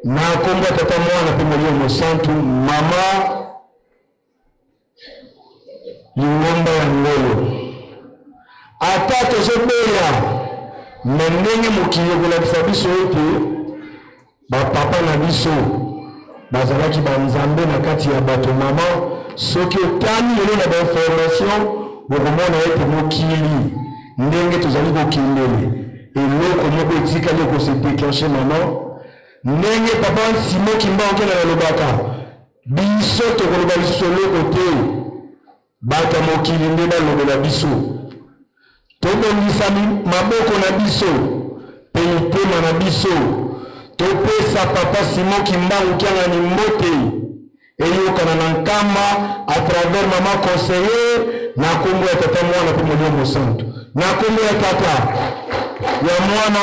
Na kombo ya Tata, Mwana mpe Molimo Mosantu, mama lingomba ya ngolo. Ata tozoboya me ndenge mokili ekolakisa biso ete bapapa na biso bazalaki banzambe na kati ya bato. Mama, soki otali lelo na bainformation, okomona ete mokili ndenge tozali kokendele, eloko moko etikali ekose déclencher. Mama, ndenge papa Simon Kimbangu Kiangani alobaka, biso tokoloba lisusu eloko te, bato ya mokili nde balobela biso. Tobongisa maboko na biso mpe mitema na biso, topesa papa Simon Kimbangu Kiangani mbote eyokana na Nkamba à travers mama conseiller, na kombo ya Tata, Mwana mpe Molimo Mosantu. Na kombo ya Tata, ya Mwana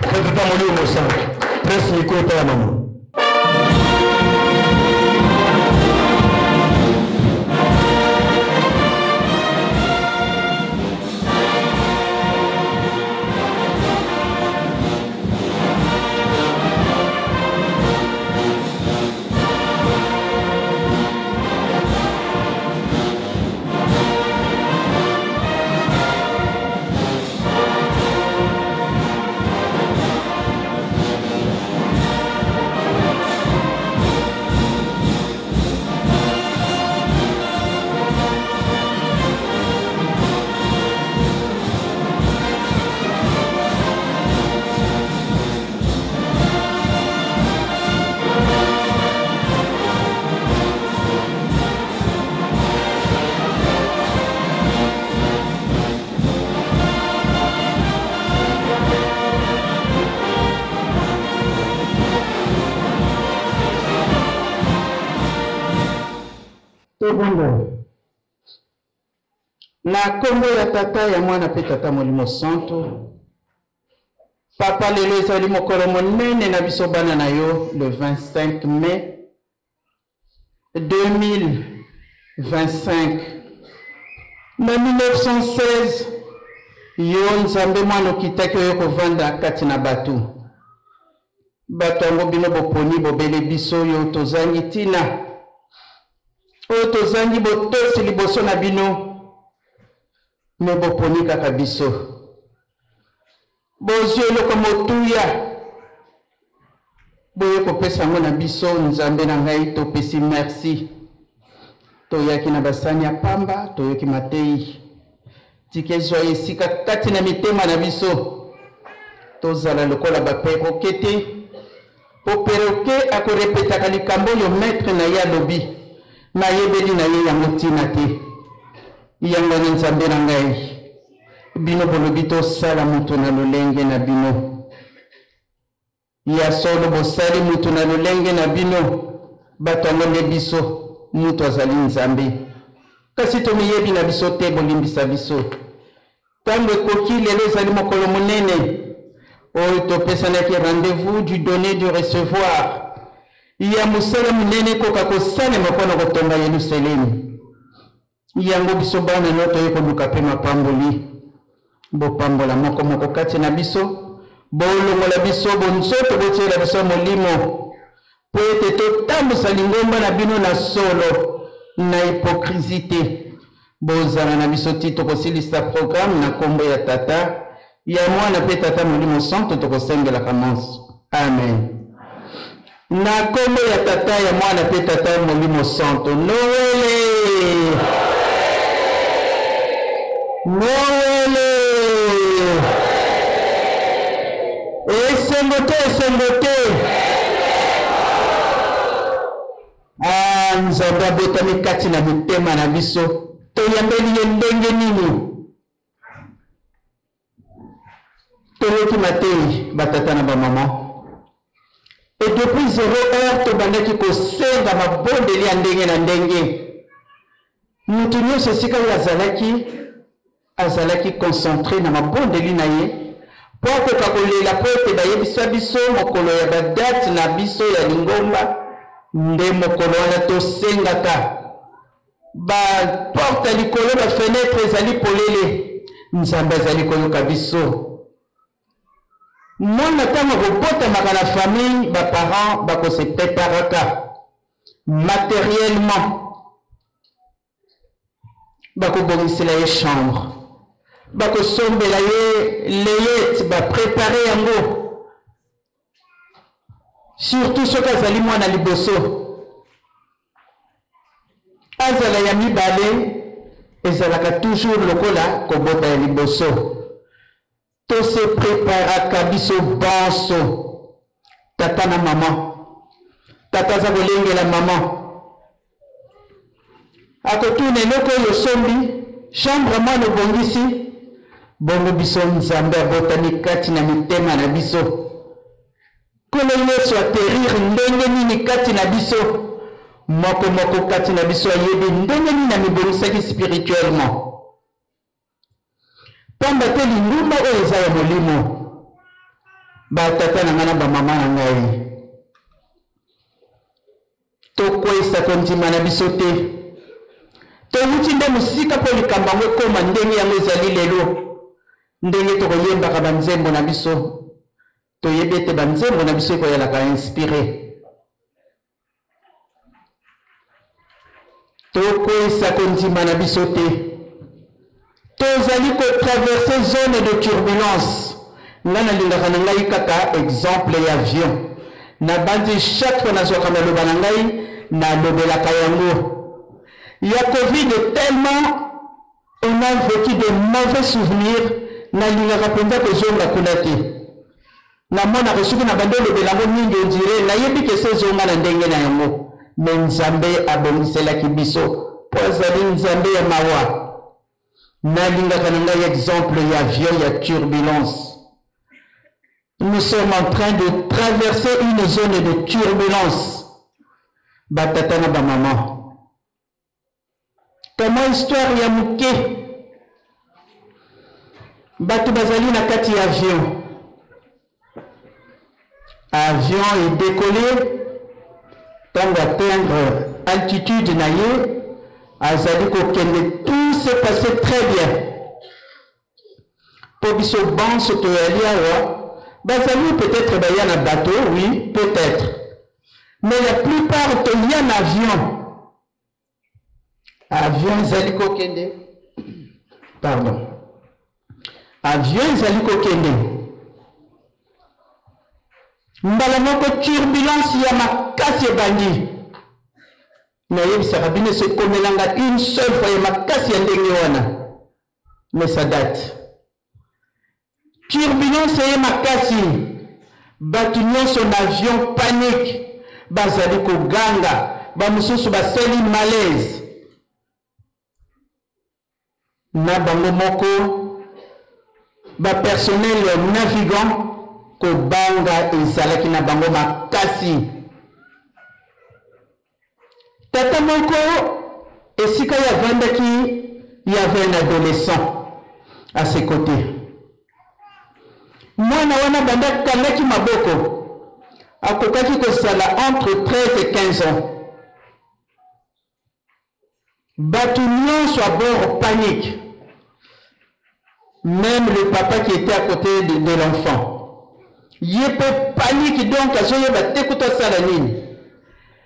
mpe Tata Molimo Mosantu. Prince Nico epai ya mama. Tobondela. Na nkombo ya Tata, ya Mwana mpe Tata Molimo Santu. Papa, lelo ezali mokolo monene na biso bana na yo, le 25 mai 2025. Na 1916, yo Nzambe Mwana okitaki oyo kovanda kati na bato. Bato yango bino boponi bobele biso oyo tozangi ntina, oyo tozangi botosi liboso na bino, me boponi kaka biso. Bozwi eloko motuya, boye kopesa yango na biso. Nzambe na ngai, topesi merci. Toyaki na basani ya pamba, toyoki matei. Tika ezwa esika kati na mitema na biso. Tozala lokola baperroquet te, po perroquet akorepetaka likambo oyo maître na ye alobi, nayebeli na ye yango ntina te. Yango wana, Nzambe na ngai, bino bolobi tosala moto na lolenge na bino. Ya solo, bosali moto na lolenge na bino, bato yango nde biso, moto azali Nzambe. Kasi tomiyebi na biso te, bolimbisa biso. Ntango ekoki, lelo ezali mokolo monene oyo topesanaki rendez-vous du donner du recevoir ya mosala monene ekoka kosalema mpo na kotonga Yelusalemi. Yango biso bana no toye koluka mpe mapamboli. Bopambola moko moko kati na biso, bolongola biso bonzoto, botiela biso molimo, mpo ete totambusa lingomba na bino na solo, na hypocrisie te. Bozala na biso ti tokosilisa programme, na nkombo ya Tata, ya Mwana mpe Tata Molimo Santo tokosengelaka manso. Amen. Na nkombo ya Tata, ya Mwana mpe Tata Molimo Santo. Noele! Noele! Esengo te, esengo te! Ah, Nzambe abotami kati na mitema na biso. Toyambeli ye ndenge nini? Toyoki matei batata na bamama. Et depuis 0 heure tobandaki kosenga mabondeli ya ndenge na ndenge. Moto nyonso esika oyo azalaki, azalaki concentré na mabondeli na ye mpo akoka kolela, mpo ete bayebisa biso mokolo ya badate na biso ya lingomba nde mokolo wana tosengaka. Baporte likolo, bafenêtre ezali polele, Nzambe azali koyoka biso. Mwana ntango akobotamaka na famille, ba parents bako se preparaka materiellement, bakobongisela ye chambre, bakosombela ye layette, ba prepare yango, surtout soki azali mwana liboso. Azala ya mibale ezalaka toujours lokola kobota ya liboso. To se preparaka biso banso, tata na maman. Tata aza kolengela maman. Akotuna eloko oyo osombi, chambre mwana obongisi. Bongo biso Nzambe abotami kati na mitema na biso. Nkolo Yesu atterrir ndenge nini kati na biso? Moko moko kati na biso ayebi ndenge nini amibongisaki spirituellement. Pamba te lingomba oyo eza ya molimo. Ba tata na ngai na ba mama na ngai, tokweisa kondima na biso te. Towuti nde mosika mpo likambo yango ekoma ndenge yango ezali lelo. Ndenge tokoyembaka ba nzembo na biso, toyebi ete ba nzembo na biso ekoyalaka inspire. Tokweisa kondima na biso te. Tozali ko traverser zone de turbulence. Nga nalingaka na ngai kaka exemple ya avion. Nabanzi chaque fois nazwaka maloba na ngai, nalobelaka yango. Ya covid tellement on a vecu de mauvais souvenirs, nalingaka penza kozonga kuna te. Namonaka soki nabandi olobela yango mingi on dirait nayebi que esi ezonga na ndenge na yango mais Nzambe abongiselaki biso po azali Nzambe ya mawa. Nalingaka na ngai exemple ya avion ya turbulence. Nous sommes en train de traverser une zone de turbulence ba tata na ba maman. Kamwa histoire ya muke. Batu bazali na kati ya avion. Avion e decoller, tango atteindre altitude na ye, azali kokende tout s'est passe très bien. Po biso banso toyali awa, bazali peut-etre baya na bateau, oui, peut-etre. Mais la plupart toya na avion. Avion ezali kokende, pardon, avion ezali kokende, mbala moko turbulence ya makasi ebandi. Nayebisaka bino esi ekomela nga une seule fois ya makasi ya ndenge wana, mais ça date. Turbulence eye makasi, batu nionso na avion panique, bazali koganga, ba mosusu basali malaise na bango moko, ba personnel navigant kobanga ezalaki na bango makasi. Tata moko esika ye avandaki il y avait un adolescent à ses cotes. Mwana wana banda akangaki maboko akokaki kozala entre 13 et 15 ans. Batu nionso à bord panique. Meme le papa qui etait à cote de, de l'enfant ye pe panique donc azoyeba te kutu asala nini.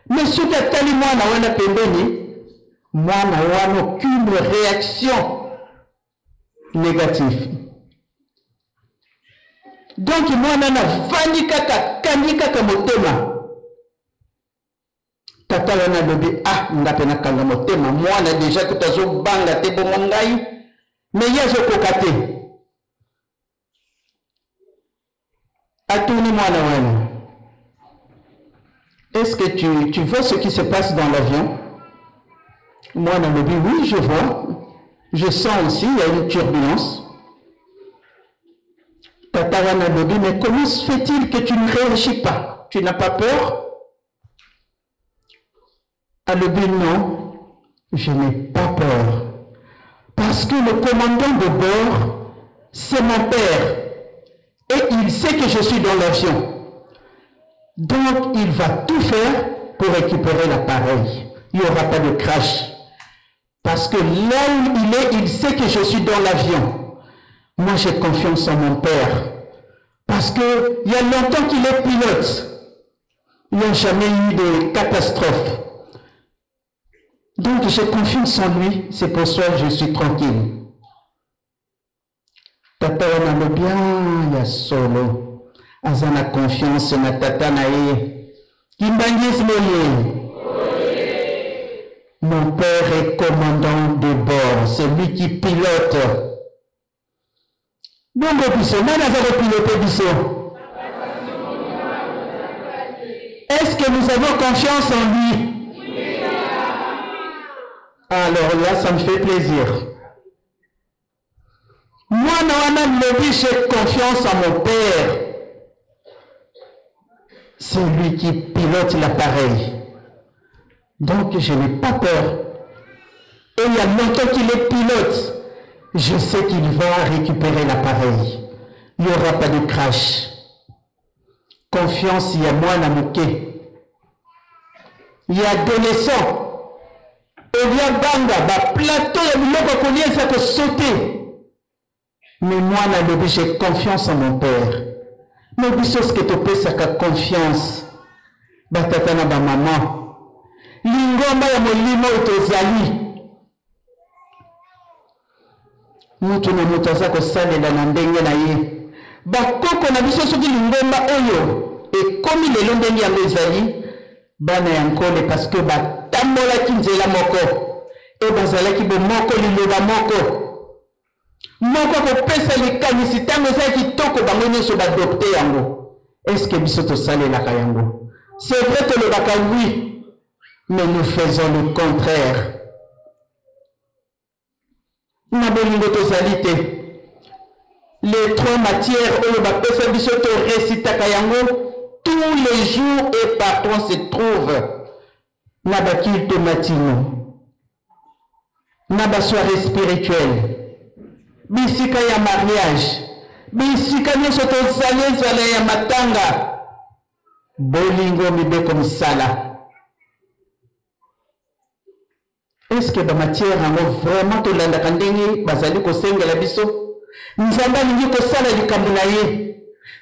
Mais soki atali mwana wana pembeni, mwana wana aucune reaction negative. Donc mwana wana avandi kaka akangi kaka motema. Tata wana alobi ah nga pe nakanga motema mwana dejà kutu azobanga te bongo ngai mais ye azokoka te. Atuni mwana wana est-ce que tu, tu vois ce qui se passe dans l'avion? Mwana alobi oui je vois, je sens aussi il y a une turbulence. Tata wana alobi mais comment se fait-il que tu ne réagis pas? Tu n'as pas peur? Alobi non, je n'ai pas peur parce que le commandant de bord c'est mon père et il sait que je suis dans l'avion donc il va tout faire pour récupérer l'appareil. Il n'y aura pas de crash parce que là où il est, il sait que je suis dans l'avion. Moi j'ai confiance en mon père. Parce que il y a longtemps qu'il est pilote. Il n'y a jamais eu de catastrophe. Donc j'ai confiance en lui, c'est pour cela que je suis tranquille. Tata wana alobi ah, ya solo aza na confiance na tata na ye. Kimbanguisme ye. Mon père est commandant de bord, c'est lui qui pilote. Bongo biso, nani aza ko piloter biso? Est-ce que nous avons confiance en lui? Alors là, ça me fait plaisir. Mwana wana lobi j'ai confiance en mon père. C'est lui qui pilote l'appareil. Donc je n'ai pas peur. Et il y a longtemps qu'il est pilote. Je sais qu'il va récupérer l'appareil. Il n'y aura pas de crash. Confiance, il y a mwana moke. Il y a adolescent. Olia banga, ba plateau ya biloko kolia eza ko sauter. Mais mwana alobi j'ai confiance en mon père. Mais biso ce que topesaka confiance ba tata na ba maman. Lingomba ya molimo oyo tozali mutu na mutu aza kosalela na ndenge na ye. Bakoko na biso soki lingomba oyo ekomi lelo ndenge yango ezali bana ya Nkole parce que batambolaki nzela moko e bazalaki bomoko liloba moko. Moko akopesa likanisi ntango eza ya kitoko bango nyonso ba adopte yango. Est ce que biso tosalelaka yango? C'est vrai tolobaka oui mais nous faisons le contraire. Na bolingo tozali te. Les trois matières oyo bapesa biso to recitaka yango tous les jours et partout on se trouve na ba cultes matinaux. Na ba soiree spirituelle, bisika ya mariage, bisika nionso tozali ezala ya matanga, bolingo mibeko misala. Est ce que ba matières yango vraiment tolandaka ndenge bazali kosengela biso? Nzambe alingi kosala likambo na ye.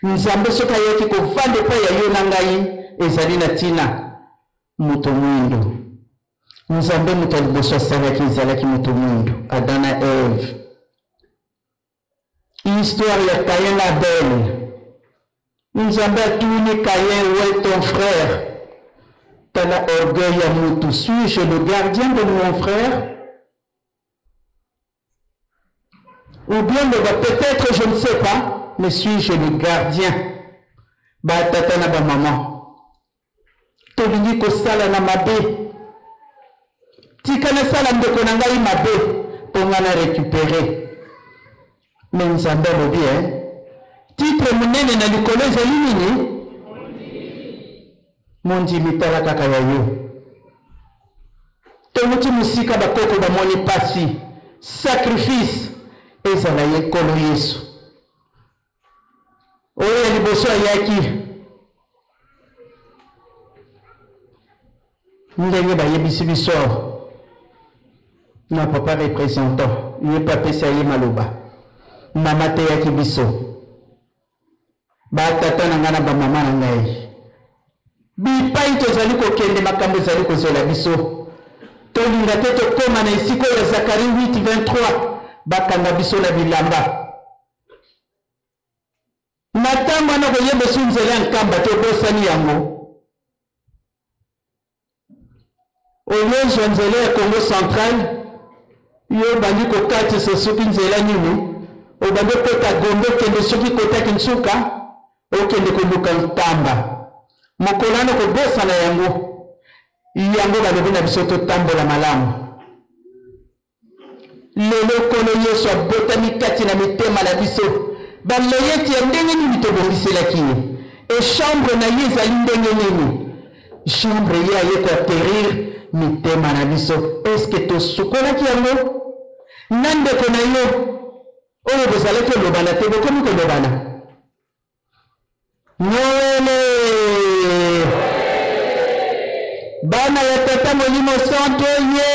Nzambe soki ayaki kovanda epai ya yo na ngai ezali na tina. Moto mwindo. Nzambe moto ya liboso asalaki ezalaki moto mwindo, Adam na Eve. Histoire ya Caïn na Abel. Nzambe atuni Caïn, où est ton frère? Tala orgueil ya mutu, suis-je le gardien de mon frère? Ou bien loba peut-être je ne sais pas, mais suis-je le gardien? Ba tata na ba maman. Tolingi kosalana mabe. Tika nasala ndeko na ngai mabe po nga na recuperer. Mais Nzambe alobi eh, titre monene na likolo ezali nini? Mondimi tala kaka ya yo. Towuti mosika bakoko bamoni pasi, sacrifice ezala ye Nkolo Yesu. Oyo ya liboso ayaki ndenge bayebisi biso awa na papa representant ye mpe apesi ye maloba mama ateyaki biso batata na ngai na bamama na ngai bipai tozali kokende makambo ezali kozela biso tolinga te tokóma na esika oyo ya zakari 8 23 bakanga biso na bilamba Na tango wana okoyeba esu nzela ya Nkamba te, obosani yango. Olie ozwa nzela ya Congo central, yo obandi kokatisa soki nzela nini, obandi okota Gombe okende soki kota Kinsuka, okende koluka Nkamba. Mokolo wana okobosana yango. Yango balobi na biso totambola malamu. Lelo Nkolo Yesu abotami kati na mitema na biso. Ba layette ya ndenge nini tobongiselaki ye? Et chambre na ye ezali ndenge nini? Chambre ye aye ko atterrir mitema na biso. Est ce que tosukolaki yango? Na ndeko na yo oyo bozalaki olobana te, bokomi kolobana? Noele! Bana ya Tata Molimo Santo ye!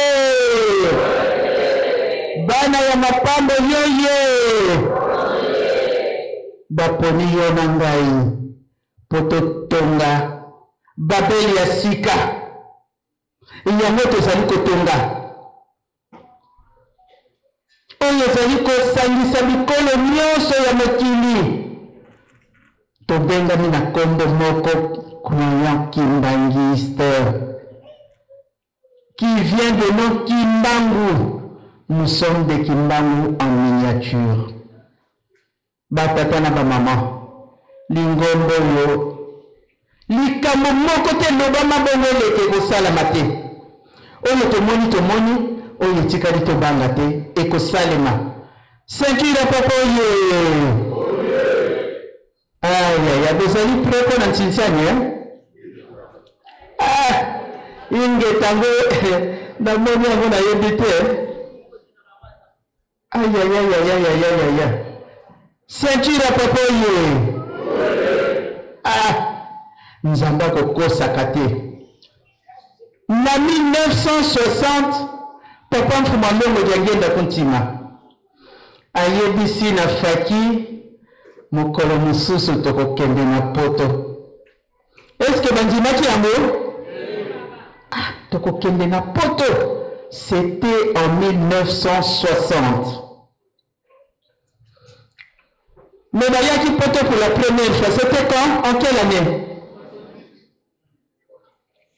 Bana ya mapamboli oye! Baponi yo na ngai mpo totonga Babeli ya sika. Yango tozali kotonga, oyo ezali kosangisa bikolo nyonso ya mokili. Tobengami na nkombo moko, croyant kimbanguiste, qui vient de nom Kimbangu. Nous sommes des Kimbangu en miniature. Ba tata na ba maman, lingomba oyo likambo moko te elobama bongo eleka ekosalama te. Oyo tomoni tomoni, oyo etikali tobanga te, ekosalema. Ceinture ya papa oyee! Ayaya, bozali prêt mpo na ntintiani eh? Ah, ingeta yango namoni yango nayebi te. Ayayayayayayaya. Ceinture ya papa oye. Ah, Nzambe akokosaka te. Na 1960 papa Mfuma Longo Diangienda Kuntima ayebisi na Faki mokolo mosusu tokokende na poto. Est-ce que bandimaki yango? Ah, tokokende na poto. C'était en 1960. Mais bayaki poto pour la première fois, c'était quand? En quelle année?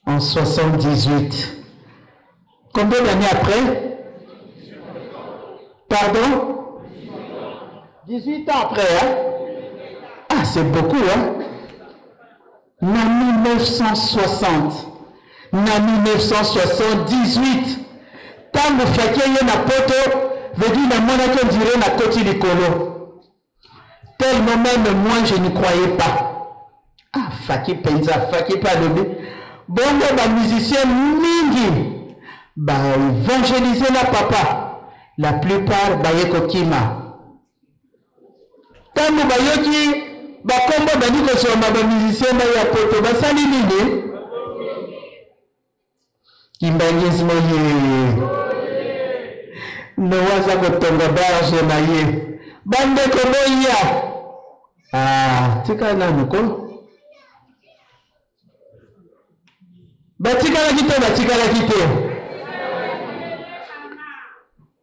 En 78. Combien d'années après? Pardon? 18 ans après, hein? Ah, c'est beaucoup, hein? Na 1960, na 1978, ntango Faki eye na poto, veut dire namonaki on dirait nakoti likolo. Tellement même moi je n'y croyais pas. Ah, Faki mpenza, Faki mpe alobi bongo ba musiciens mingi ba évangéliser na papa, la plupart baye kokima. Tango bayoki ba kombo ebandi kozuama ba musiciens baya poto basali nini? Kimbanguisme oyee! Noa aza kotonga barge na ye. Bandeko boya! Ah, tika nanu ko. Batikalaki to batikalaki te?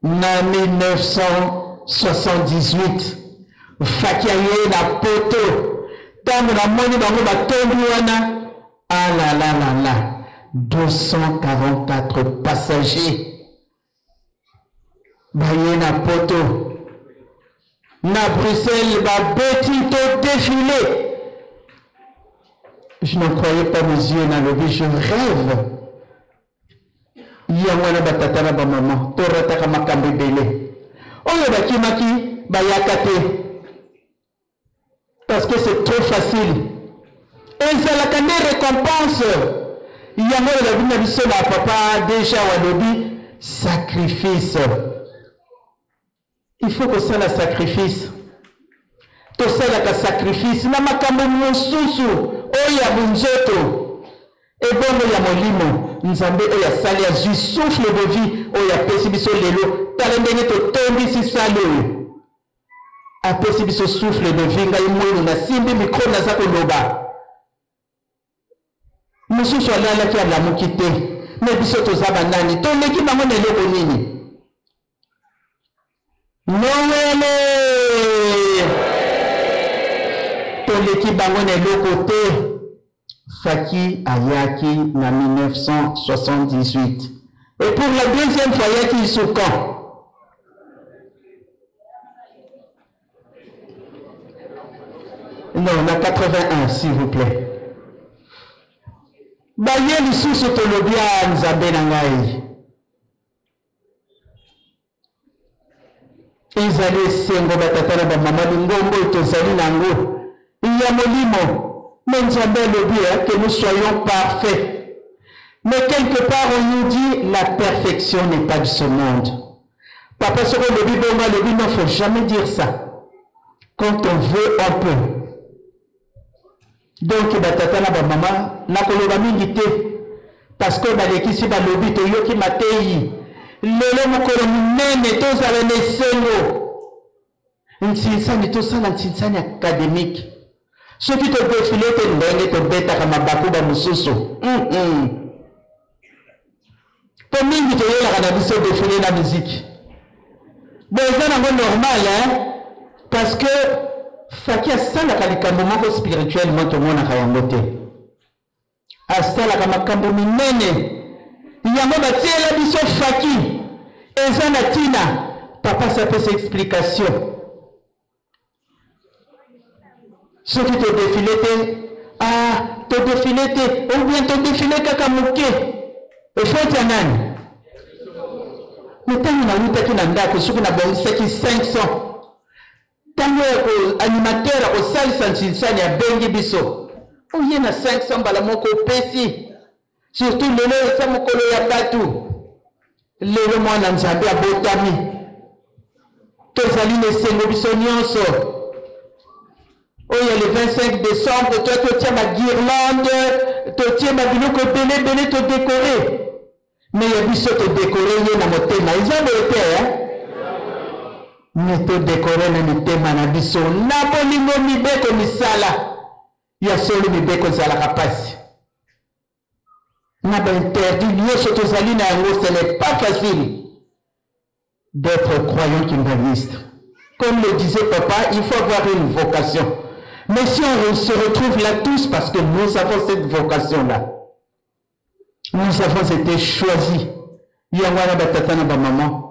Na 1978, Faki aye na poto. Tango namoni bango batondi wana, alalalala, 244 passagers baye na poto. Na Bruxelles babeti to defile. Je n'en croyais pas mes yeux, nalobi je rêve. Yango wana ba tata na ba maman to rataka makambo ebele. Oyo bakimaki bayaka te parce que c'est trop facile. Ezalaka nde recompense. Yango oyo balobi na biso na papa deja walobi sacrifice. Il faut kosala sacrifice. Tosalaka sacrifice na makambo mosusu oyo ya bonzoto. Ebongo ya molimo, Nzambe oyo asali azui souffle de vie oyo apesi biso lelo, tala ndenge totondisi salle oyo. Apesi biso souffle de vie, ngai mwenu nasimbi micro naza koloba. Mosusu alalaki alamuki te. Mais biso toza ba nani? Toleki bango na eloko nini? Nowele! Toleki bango na eloko te. Faki ayaki na 1978. Et pour la deuxième fois ayaki lisusu quand? Non, na 81 s'il vous plaît. Baye lisusu tolobi a Nzambe na ngai. Ezali esengo batata na bamama lingomba oyo tozali na yango ya molimo. Mais Nzambe alobi eh, que nous soyons parfaits. Mais quelque part on nous dit la perfection n'est pas de ce monde. Papa soki olobi bongo alobi non faut jamais dire ça. Quand on veut on peut. Donc ba tata na ba mama nakoloba mingi te parce que balekisi balobi toyoki mateyi lelo mokolo monene tozala na esengo. Nsinsani, tosala nsinsani academique. Soki to defile te ndenge tobetaka mabaku ba mosusu. Hum hum. Po mingi toyelaka na biso defile na miziki. Bon eza nango normal hein parce que Faki asalaka likambo moko spirituellement tomonaka yango te. Asalaka makambo minene. Yango batiela biso Faki eza na tina. Papa asi apesa explication. Soki to defile te ah to defile te ou bien to defile kaka moke faute ya nani? Mais tango nawutaki na ndako soki nabongisaki 500 tango ya ko animateur akosalisa nsinsani abengi biso oye na 500 mbala moko opesi Surtout lelo eza mokolo ya batu. Lelo mwana Nzambe abotami. Tozali na esengo biso nionso. Oyo ya le 25 decembre toya totia ba guirlande, totie ba biloko ebele ebele to decorer. Mais ya biso to decorer ye na motema. Eza boye te hein? Mais to decorer na mitema na biso na bolingo mibeko misala. Ya solo mibeko ezalaka pasi na ba interdit nioso tozali na yango ce n'est pas facile d'etre croyant kimbanguiste comme le disait papa il faut avoir une vocation mais si on se retrouve là tous parce que nous avons cette vocation là nous avons été choisis yango wana ba tata na ba maman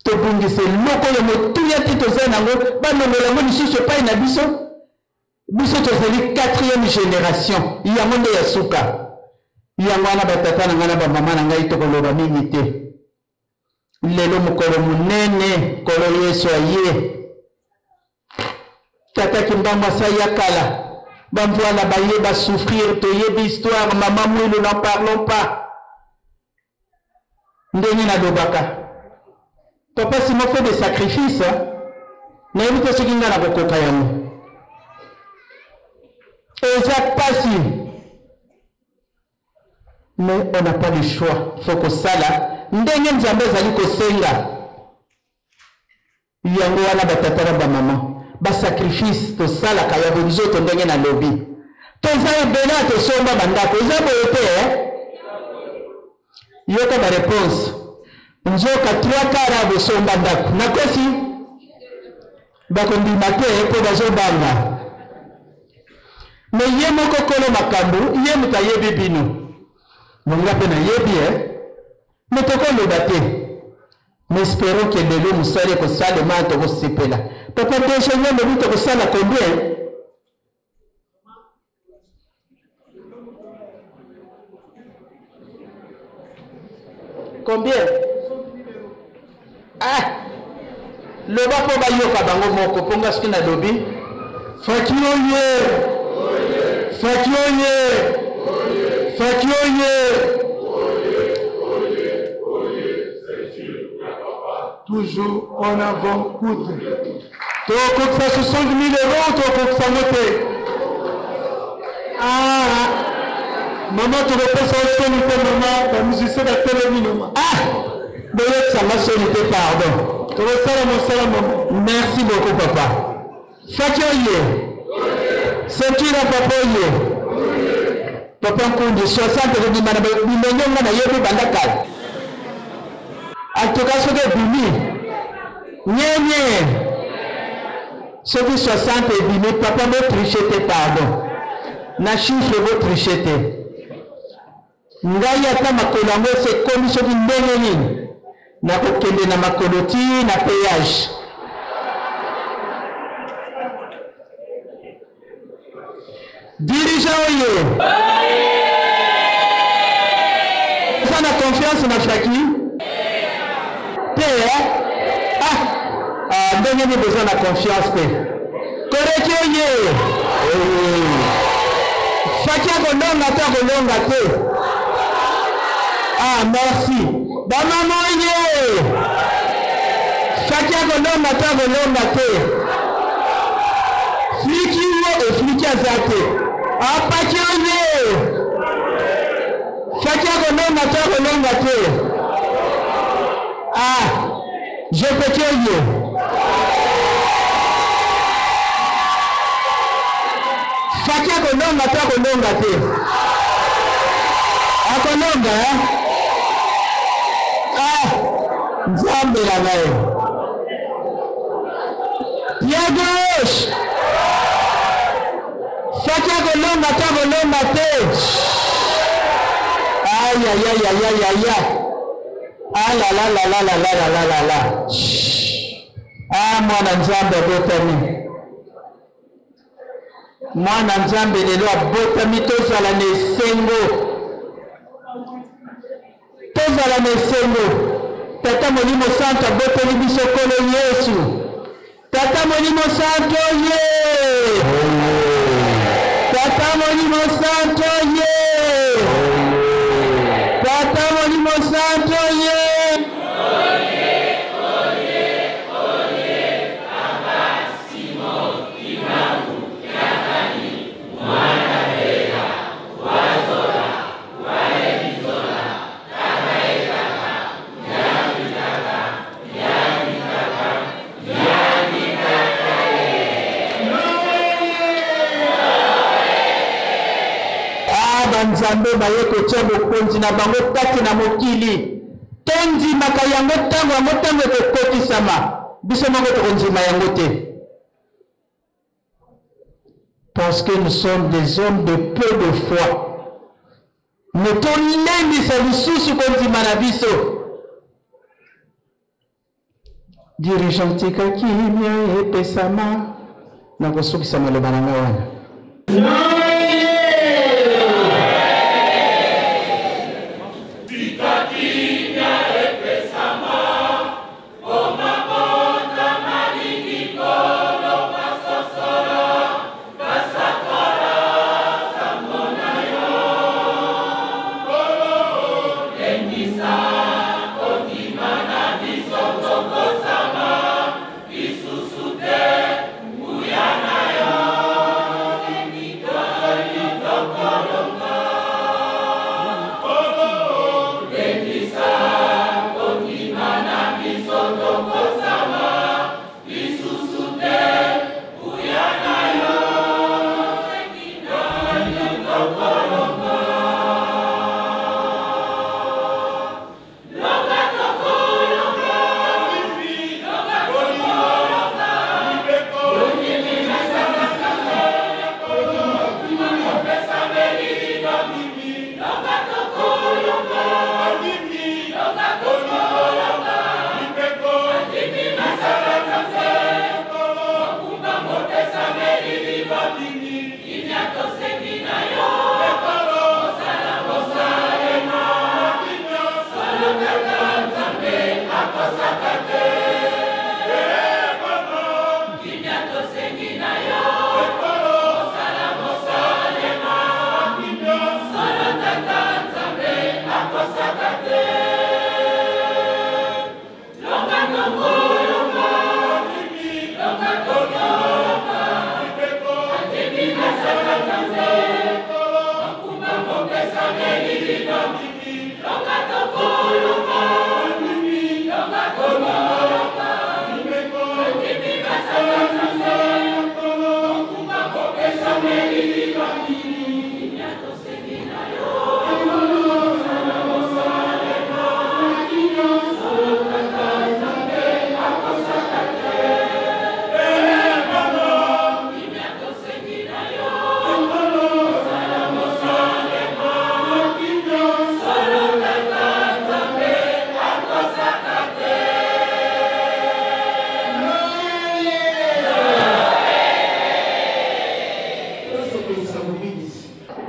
tobungisa eloko ya motuya te toza na yango balongola yango lisusu epai na biso Biso tozali quatrième generation, yango nde ya suka. Yango wana ba tata na ngai na ba mama na ngai tokoloba mingi te. Lelo mokolo monene, Nkolo Yesu aye. Tata Kimbangu asi aya kala. Ba mvuala baye ba souffrir, toyebi histoire, mama Mwilu n'en parlons pas. Ndenge nalobaka, Papa Simon fait des sacrifices, nayebi te soki ngai nakokoka yango. Eza pasi mais on n'a pas le choix, faut kosala ndenge Nzambe azali kosenga. Yango wana ba tata na ba maman ba sacrifice tosalaka ya bonzoto ndenge na lobi toza ebele awa tosomba ba ndako eza boye te eh? Yoka ba reponse nzoka trois quart awa bosomba ndako nakosi? Bakondima te po bazobanga mais ye moko kolo makambo ye moto ayebi bino bon nga pe nayebi eh mais tokoloba te. Mais esperons que lelo musala ekosalema tokosepela. Papa DG yo olobi tokosala combien? Combien? Ah! Loba po bayoka bango moko po nga soki nalobi. Fatshi oye! Fatshi oye! Fatshi oye! Toujours en avant coude. Tokokisa 60 000 euros tokokisa yango te. Ah, mama tokopesa yo soni te mama, ba musicien batelemi mama. Ah, boyokisa nga soni te pardon. Tokosala mosala mama. Merci beaucoup papa. Fatshi oye! Ceinture ya papa oye! Papa Nkundi 60 ekobima na bilenge nga nayebi banda kala. En tout cas soki ebimi nyenye soki 60 ebimi papa bo tricher te pardon na chiffre bo tricher te. Ngai ata makolo yango esi ekomi soki ndenge nini, nakokende na makolo ti na peage. Dirigeant oye! Oza na confiance na Faki? Te eh? Ah! Ah, ndenge nini boza na confiance te? Koreki oye! Faki akolonga to akolonga te? Ah, merci. Ba mama oye! Faki akolonga to akolonga te? Fliki wo efliki aza te. Apaki oye! Faki akolonga to akolonga te? Ah, je peux oye! Faki akolonga to akolonga te? Akolonga eh? Ah, Nzambe na ngai. Pied gauche. Faki akolonga to akolonga te? Aïe aïe aïe aïe aïe aïe. Ah la la la la la la la la la. Ah mwana Nzambe abotami. Mwana Nzambe lelo abotami tozala na esengo. Tozala na esengo. Tata Molimo Santu aboteli biso Nkolo Yesu. Tata Molimo Santu oye! Tata Molimo Santu oye! Tata Molimo Santu oye! Ah, banzambe baye kotia bokonzi na bango kati na mokili. Tondimaka yango ntango yango ntango ekokokisama, biso moko tokondima yango te. Parce que nous sommes des hommes de peu de foi. Mais tolendisa lisusu kondima na biso. Dirigeant tika kimia epesama. Nakosukisa maloba na ngai wana.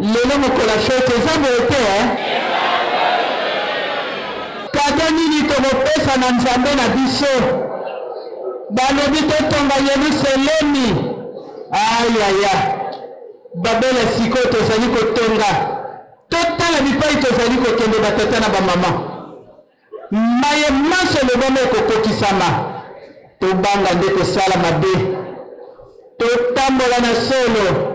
Lelo mokolo ya fete eza boye te eh? Kado nini tokopesa na Nzambe na biso? Balobi totonga Yelusalemi. Ayaya, Babele sikoyo tozali kotonga. Totala bipai tozali kokende, batata na bamama. Maye manso elobama ekokokisama. Tobanga nde kosala mabe. Totambola na solo.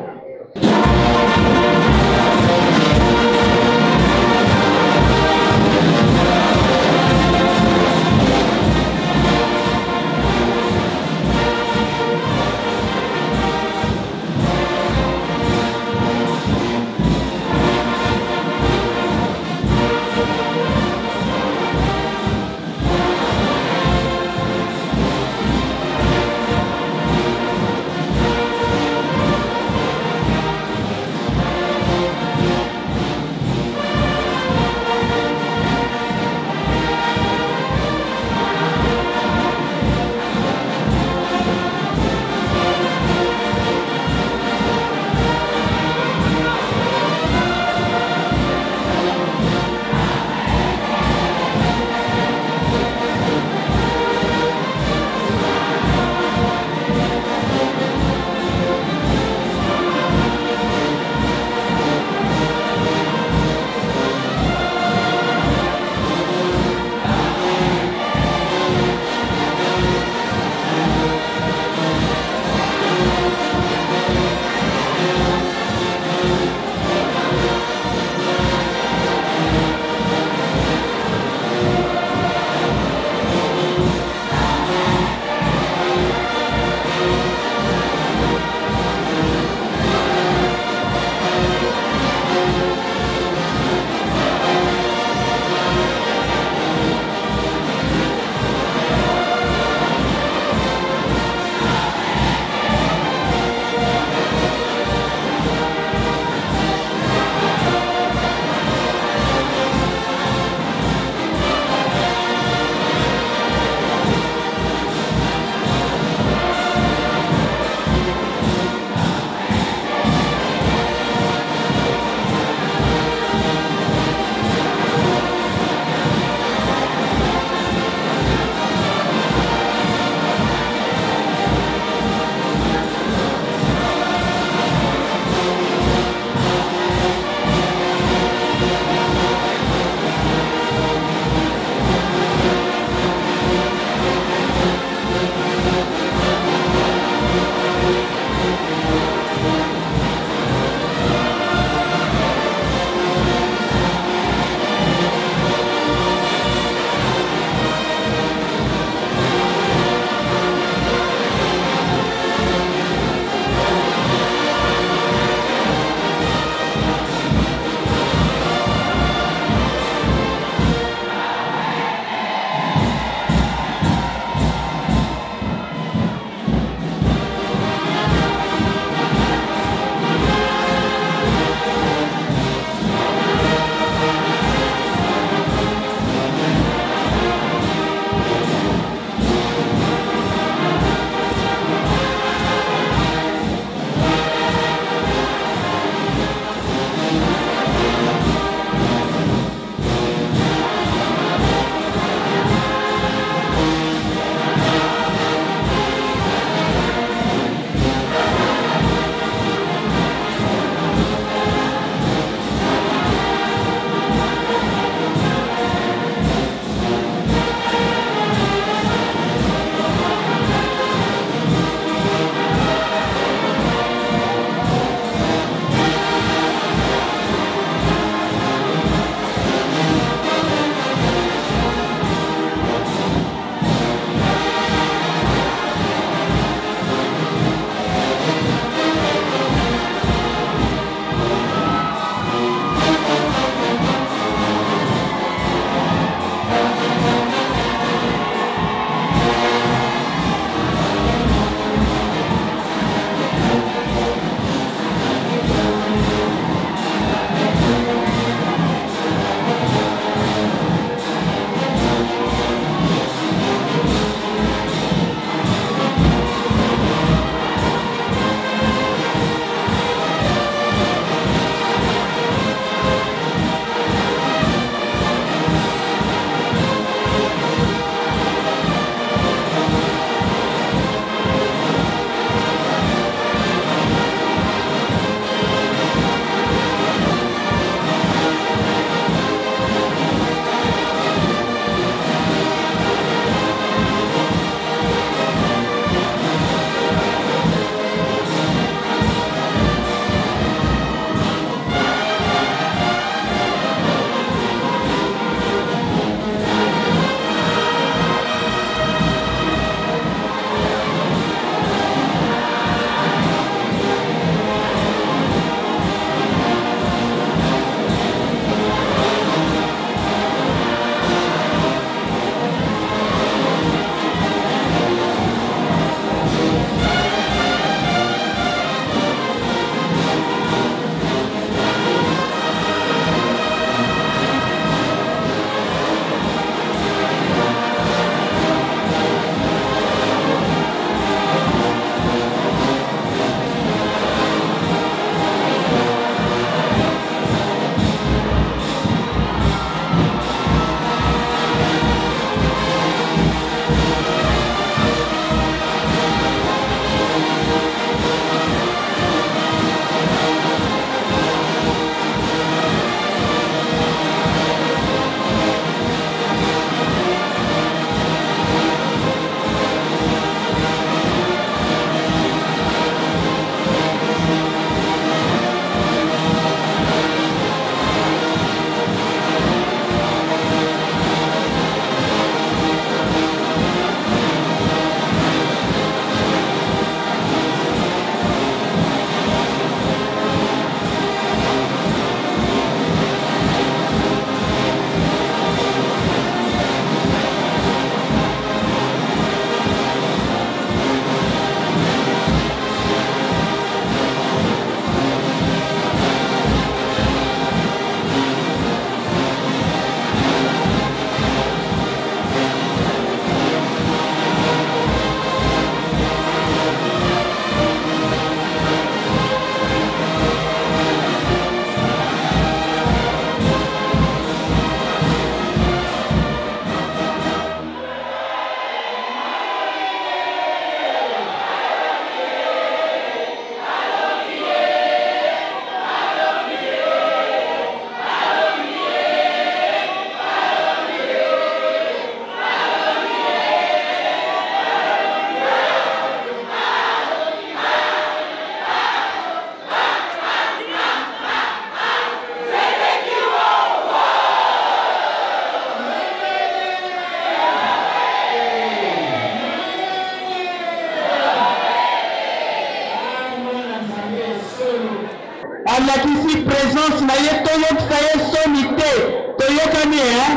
na ye toyokisa ye soni te. Toyokani eh?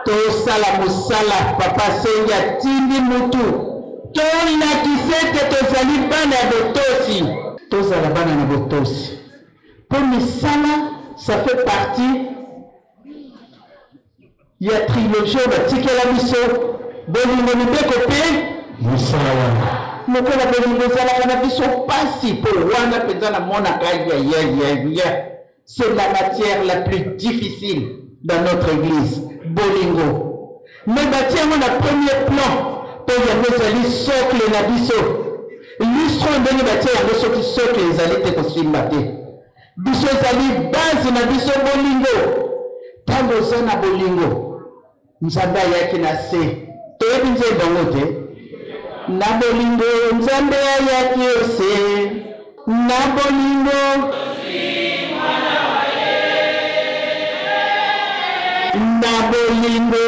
Tosala mosala papa asengi atindi mutu. Tolakisa ete tozali bana ya botosi. Tozala bana na botosi po misala ça fait partie ya trilogie oyo batikela biso, bolingo, mibeko mpe Misala. Lokola bolingo ezalaka na biso mpasi mpo wana mpenza namonaka yayayaya c'est la matière la plus difficile dans notre eglise, bolingo. Mais batie yango na premier plan mpo yango ezali socle na biso. Lustre oyo ndenge batie yango soki socle ezali te kosimba te. Biso ezali base na biso bolingo. Tango oza na bolingo, Nzambe ayaki na se. Toyebi nzembo yango te? Na bolingo Nzambe ayaki ose. Na bolingo. Na bolingo.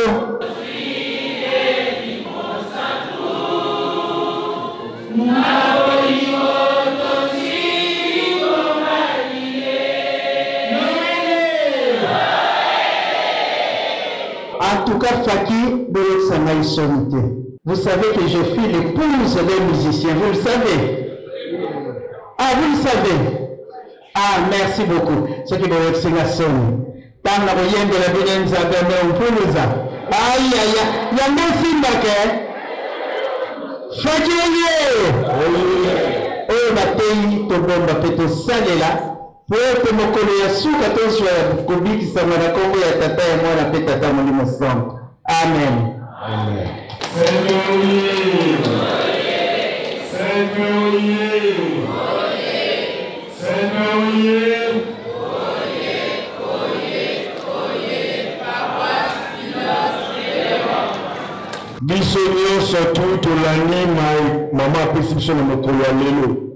En tout cas, Faki, boyokisa ngai soni te. Vous savez que je suis l'épouse d'un musicien, vous le savez? Ah, vous le savez? Ah, merci beaucoup. Soki boyokisi nga soni. Ntango nakoyembela bino Nzambe me mpuluza. Ayaya, yango esimbaka eh? Faki oye! Oyo bateyi tobomba mpe tosalela mpo ete mokolo ya suka tozwa kobikisama na nkombo ya Tata ya Mwana mpe Tata Molimo Santu. Amen. Amen. Seigneur oye! Seigneur oye! Seigneur oye! Biso nyonso tu tolandi maye mama apesi biso na mokolo ya lelo.